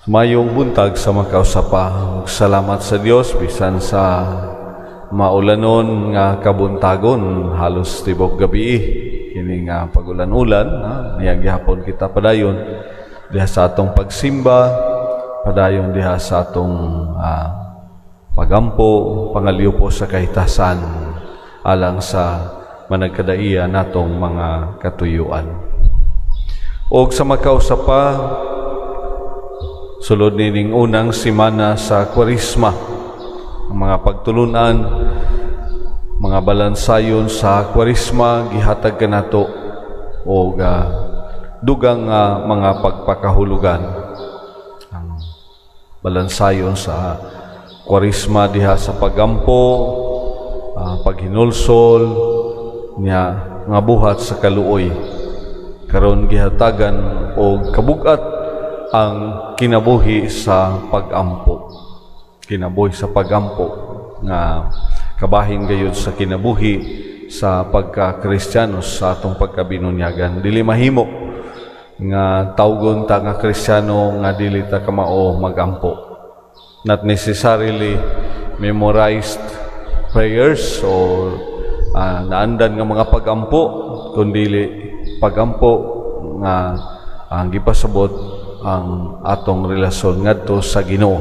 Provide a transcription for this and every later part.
Mayong buntag sa makausapa. Salamat sa Dios bisan sa maulanon nga kabuntagon, halos tibok gabi kini nga pagulan-ulan, ha, niya gihapon kita padayon diha sa atong pagsimba, padayon diha sa atong pagampo, pangalyupo sa kahitasan alang sa managkadaiya natong mga katuyuan. Og sa makausapa, sulod nining unang simana sa Kwaresma, ang mga pagtulunan, mga balansayon sa Kwaresma gihatag kanato og dugang mga pagpakahulugan. Ang balansayon sa Kwaresma diha sa pagampo, paghinulsol niya nga buhat sa kaluoy. Karon gihatagan og kabugat ang kinabuhi sa pagampo. Kinabuhi sa pagampo nga kabahin gayud sa kinabuhi sa pagka-Kristiyano, sa atong pagkabinunyagan. Dili mahimo nga tawgon ta nga Kristiyano nga dili ta kamao magampo. Not necessarily memorized prayers o naandan nga mga pagampo, kundi pagampo nga ang gipasabot ang atong relasyon ngadto sa Ginoo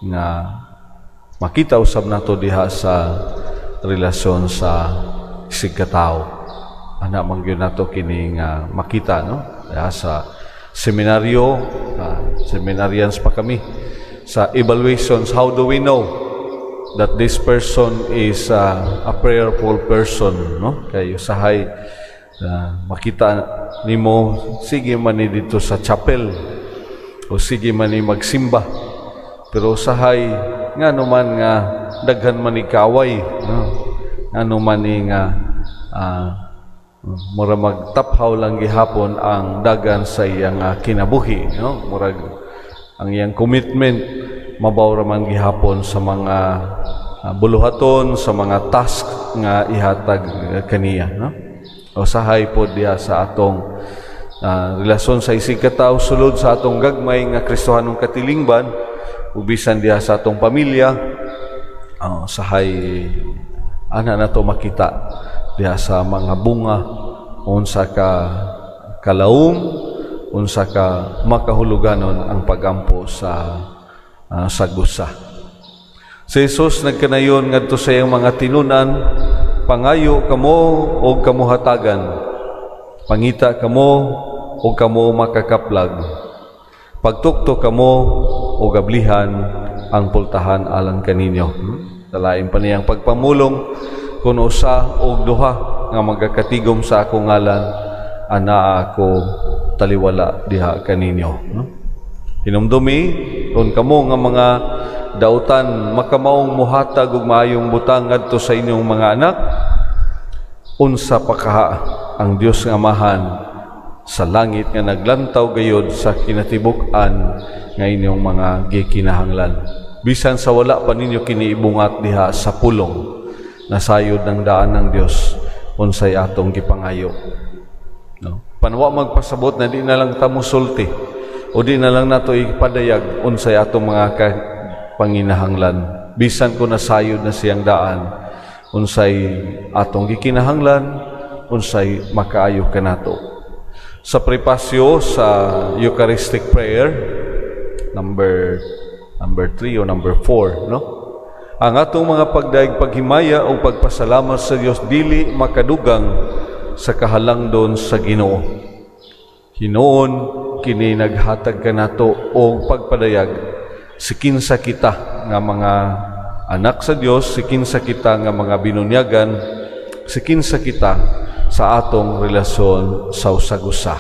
nga makita usab nato diha sa relasyon sa isigkatawo. Ana man gyud nato kini nga makita, no, diha sa seminaryo, seminarians pa kami, sa evaluations, how do we know that this person is a prayerful person, no? Kay usahay makita nimo, sige man ni dito sa chapel o sige man ni magsimba, pero usahay ngano man nga daghan man ni kaway, no? Ngano man ni nga mura magtaphaw lang gihapon ang dagan sa iyang kinabuhi, no? Murag ang iyang commitment mabaw ra man gihapon sa mga buluhaton, sa mga task nga ihatag kaniya, no? Usahay po diha sa atong relasyon sa isig katawo, sulod sa atong gagmay nga Kristohanong katilingban ug bisan diha sa atong pamilya, usahay ana nato makita diha sa mga bunga unsa ka kalawom, unsa ka makahuluganon ang pagampo sa gusa. Si Jesus nagkanayon ngadto sa iyang mga tinunan, "Pangayo kamo og kamo hatagan. Pangita kamo og kamo makakaplag. Pagtuktok kamo og ablihan ang pultahan alang kaninyo." Talain pa niyang pagpamulong, "Kung usa og duha nga magakatigom sa akong ngalan, anaa ako taliwala diha kaninyo." No? Hinumdumi, kung kamo nga mga dautan makamaong muhatag og maayong butang ngadto sa inyong mga anak, unsa pa kaha ang Dios nga Amahan sa langit nga naglantaw gayod sa kinatibuk-an nga inyong mga gikinahanglan. Bisan sa wala pa ninyo kini ibungat diha sa pulong, nasayod ng daan ng Dios unsay atong gipangayo. No? Panwa magpasabot na di na lang ta musulti o di na lang nato ipadayag unsay atong mga panginahanglan. Bisan kung nasayod na siyang daan, unsay atong gikinahanglan, unsay makaayo kanato. Sa prepasyo sa Eucharistic Prayer, number 3 o number 4, no? Ang atong mga pagdayeg, paghimaya o pagpasalamat sa Dios dili makadugang sa kahalangdon sa Ginoo. Hinuon kini naghatag kanato og pagpadayag si kinsa kita nga mga anak sa Dios, si kinsa kita nga mga binunyagan, si kinsa kita sa atong relasyon sa usag-usa.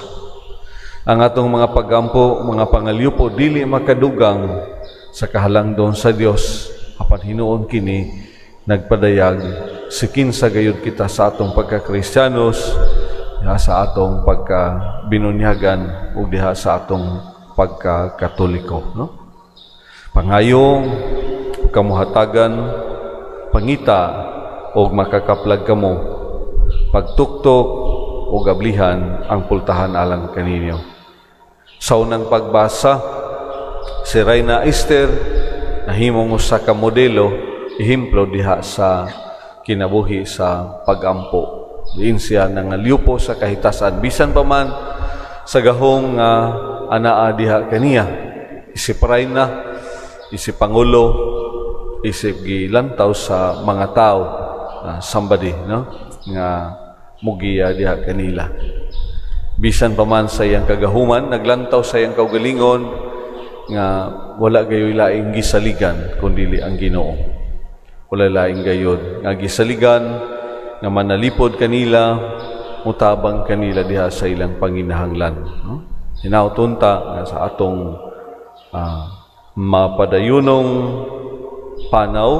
Ang atong mga pagampo, mga pangalyupo dili makadugang sa kahalangdon sa Dios, apan hinuon kini nagpadayag si kinsa gayud kita sa atong pagka-Kristiyanos, diha sa atong pagka-binunyagan ug diha sa atong pagka-Katoliko, no? Pangayo, kamuhatagan, pangita og makakaplag kamo, pagtuktok og ablihan ang pultahan alang kaninyo. Sa unang pagbasa, Si Reyna Esther nahimong usa ka modelo, ehemplo diha sa kinabuhi sa pagampo. Diin siya nangalyupo sa kahitasan bisan pa man sa gahong nga anaa diha kaniya. Isip reyna, isip pangulo, isip gilantaw sa mga tao, somebody, no, nga mugiya diha kanila. Bisan pa man sa iyang kagahuman, naglantaw sa iyang kaugalingon nga wala gayoy laing gisaligan kundili ang Ginoo. Wala laing gayod nga gisaligan nga manalipod kanila, mutabang kanila diha sa ilang panginahanglan, no? Hinaot unta nga sa atong mapadayunong panaw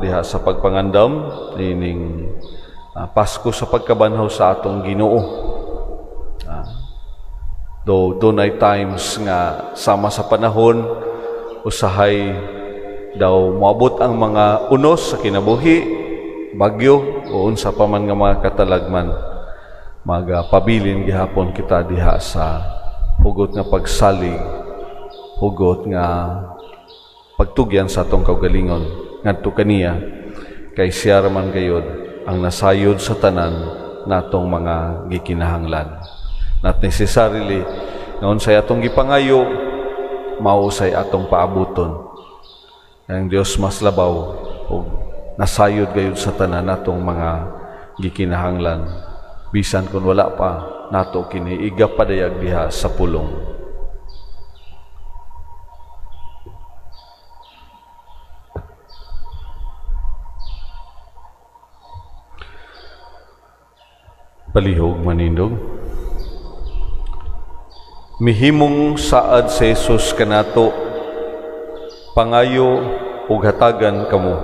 diha sa pagpangandam ining Pasko sa pagkabanhaw sa atong Ginoo. Though dunay times nga sama sa panahon, usahay daw moabot ang mga unos sa kinabuhi, bagyo o unsa pa man nga mga katalagman, magapabilin gihapon kita diha sa hugot nga pagsalig, hugot nga pagtugyan sa atong kaugalingon ngadto kaniya, kay siya raman gayod ang nasayod sa tanan natong mga gikinahanglan. Not necessarily nga unsay atong gipangayo mao say atong paabuton. Ang Dios mas labaw og nasayod gayud sa tanan natong mga gikinahanglan, bisan kung wala pa nato kini igapadayag diha sa pulong. Palihog manindog. Mihimong saad si Jesus kanato, "Pangayo ug hatagan kamo."